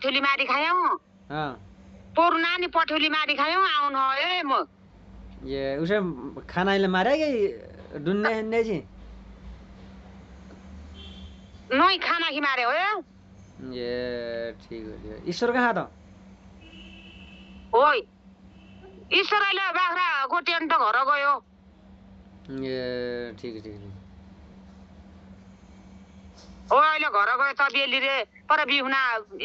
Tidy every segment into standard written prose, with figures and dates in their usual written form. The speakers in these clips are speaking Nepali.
पठ्युली मारी खायौँ पोरु नानी पठ्युली मारी खायौँ आउनु ए म ये उसे खाना इले मारे कि डुन्ने ने जी नई खाना कि मारे हो ये ठीक हो ईश्वर कहाँ त ओइ ईश्वर अहिले बाख्रा गोटियन त घर गयो ये ठीक ओ अहिले घर गयो त बेली रे पर बिहुना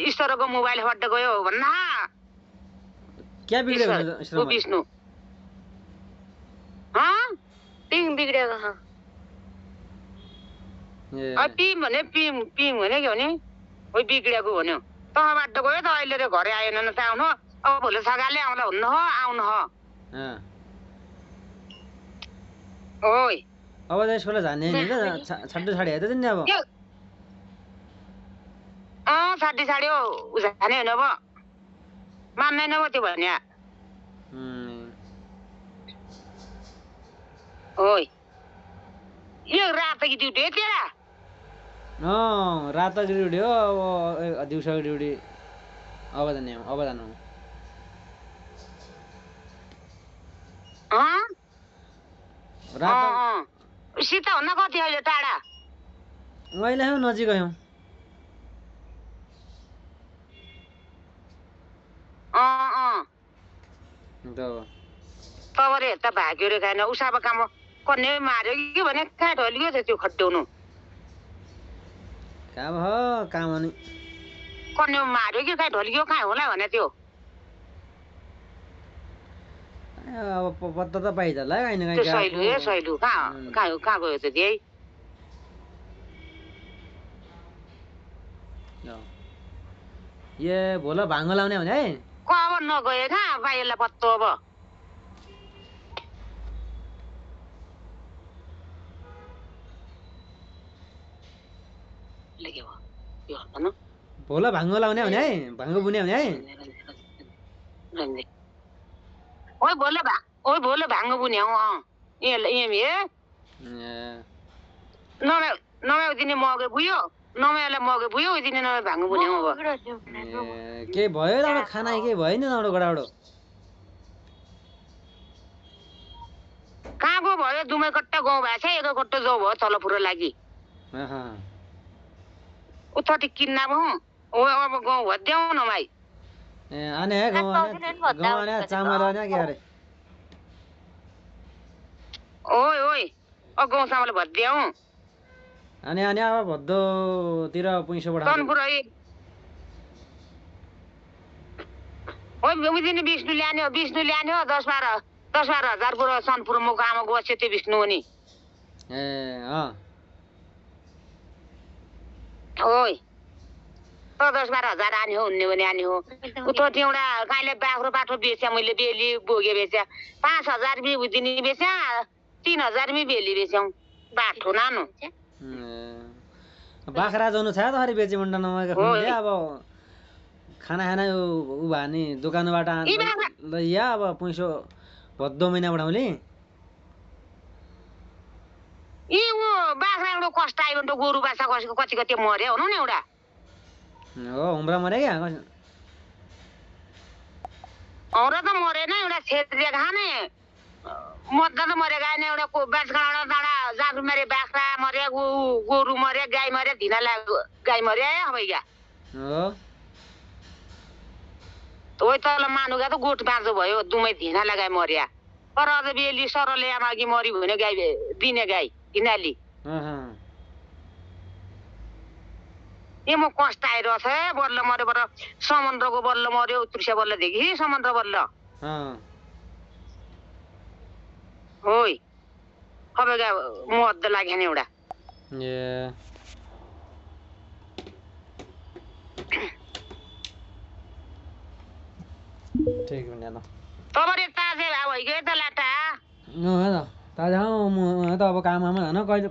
ईश्वरको मोबाइल फट गयो भन्ना क्या बिग्रियो ईश्वर विष्णु पिङ बिग्रेको छ पिम भने पिम भने के भने ओइ बिग्रेको भन्यो तँबाट गयो त अहिले रे घरै आएन न त आउनु अब भोलि सगाले आउँदा हुन्न हो आउनु हो ओइ अब त स्कुल जाने नि त छड्डु छाडी आयो त नि अब छाडी छाड्यो जाने होइन अब मान्दैन अब त्यो भन्या ओइ यो रातकी ड्युटी हो तेरा रात ड्युटी हो अब दिउँसोको ड्युटी अब जानु सीता हुन कति अहिले टाढा अहिले नजिक आयौँ तबरे हेर्दा भाग्यो रे खाएन उसाको काम कन्ने मार्यो कि भने कहाँ ढल्कियो त त्यो खट्याउनु काम अनि कन्ने मार्यो कि कहाँ ढल्कियो कहाँ होला भने त्यो अब पत्ता त पाइन्छ होला हैन सैलु कहाँ गयो त त्यही ये भोला भाङ्गो लाउने भने है अब नगए कहाँ पाइएला पत्तो अब भोला भाङ्गो लाउने भने है भाङ्गो बुने भने है ओइ भोले भाङ्गो बुने नमाउ दिने मगे बुयो नमाउलाई मगे बुयो दिने नमाउ भाङ्गो बुने के भयो एउटा खाना के भयो नि एउटा गडाउडो कहाँको भयो दुमै कट्टा गाउँ भएको छ एक कट्टो जाउ भयो तल पुरो लागि उतटी किन्ना अब गाउँ भद्याउ नमाई आने है गाउँ आने चामल आने के अरे ओइ गाउँ चामल भद्याउ आने अब भद्दोतिर पैसा बढा तनपुरै ओइ दिने विष्णु ल्याने हो 10-12 हजार पुरो सनपुर म आमा गयो त्यो विष्णु हो नि ओइ 10-12 हजार आने हो हुन्ने भने आने हो उतो एउटा गाईले बाख्रो बाटो बेच्या मैले बेली बोगे बेच्या 5,000 बि दिने बेच्या 3,000 बि बेली बेच्याउ बाटो नानो बाख्रा जानु छ त हरि बेचे मुन्डा नमागे अब खाना उ भानी दोकानबाट ल या अब पैसो भद्दो महिना बढाउली बाख्रा एउटा कष्ट आयो भने गोरु बाछा कसैको कति मर्यो हुनु नि एउटा हुम्रा मरे क्या औरा त मरेन एउटा छेत्रिया खाने मद्दा त मरे गाएन एउटा बाँसगाडा डाँडा जाँदु मरे बाख्रा मरे गोरु मरे गाई मरे धिना गाई मरे हवैगा ओइ तल मानुगा त गोठ बाँझो भयो दुमै धिना लगाए मर्या पर अझ बेली सरले आमागी मरि भने गाई दिने गाई हिनाली म कष्ट आइरहेछ बल्ल मर्यो बर समुद्रको बल्ल मर्यो उत्तृष्य बल्लदेखि समुद्र बल्ल ओइ खबेगा मद्द लाग्यो नि एउटा ठीक हो नि तबरे ताजे भाव भइगयो त लाटा ताजा त अब काम आमा हैन कहिले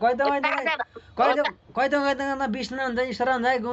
विष्णु हुन्छ ईश्वर हुन्छ